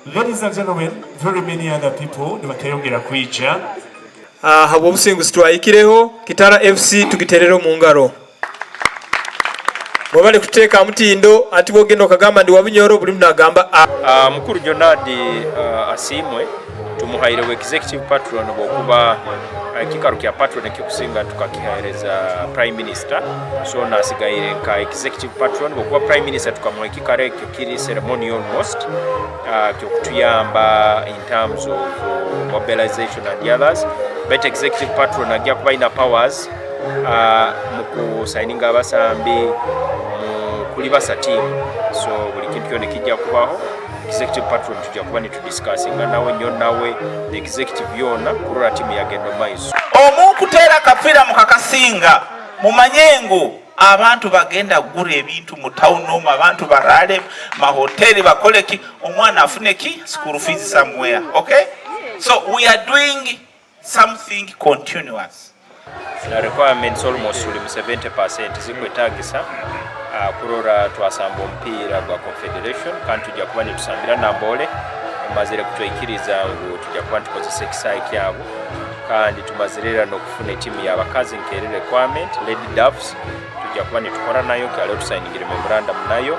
Ladies and gentlemen, very many other people nibakyayongera kwija. Ahabw'obusinguzi twahikireho, Kitara FC tugiterere omu ngaro. Mwebale kututeeka aha mutindo, hati bwogenda okagamba ndi wa Bunyoro buri muntu nagamba a. Mukuru Jonard Asiimwe tumuhaire bu executive patron bwokuba ekikaro kya patron ekikusinga tukakihereza prime minister so nasigaire nka executive patron bwokuba prime minister tukamuha ekikaro ekyo kiri ceremonial almost kyokutuyamba in terms of mobilization and others baitu executive patron agya kuba aine powers mu kusayininga abasambi mu kulibasa tiimu so buri kintu kyona ekijja kubaho executive patron tujja kuba nitudisikasinga nawe nyowe nawe na executive yoona kurora tiimu yagenda omu maiso. Omu kuteera akapiira mukakasinga mumanye ngu abantu bagenda kugura ebintu mu town omu abantu baraare mahoteri bakole ki omwana afune ki school fees somewhere okay so we are doing something continuous. Na requirements almost tuli mu 70% zikwetagisa kurora twasamba omupiira gwa confederation kandi tujja kuba nitusambira Namboole bamazire kutwikiriza ngu tujja kuba nitukozesa ekisaayi kyabo kandi tumazire era n'okufuna etiimu y'abakazi nk'eri requirement Lady Doves tujja kuba nitukora nayo hariho tusayiningire memorandum nayo.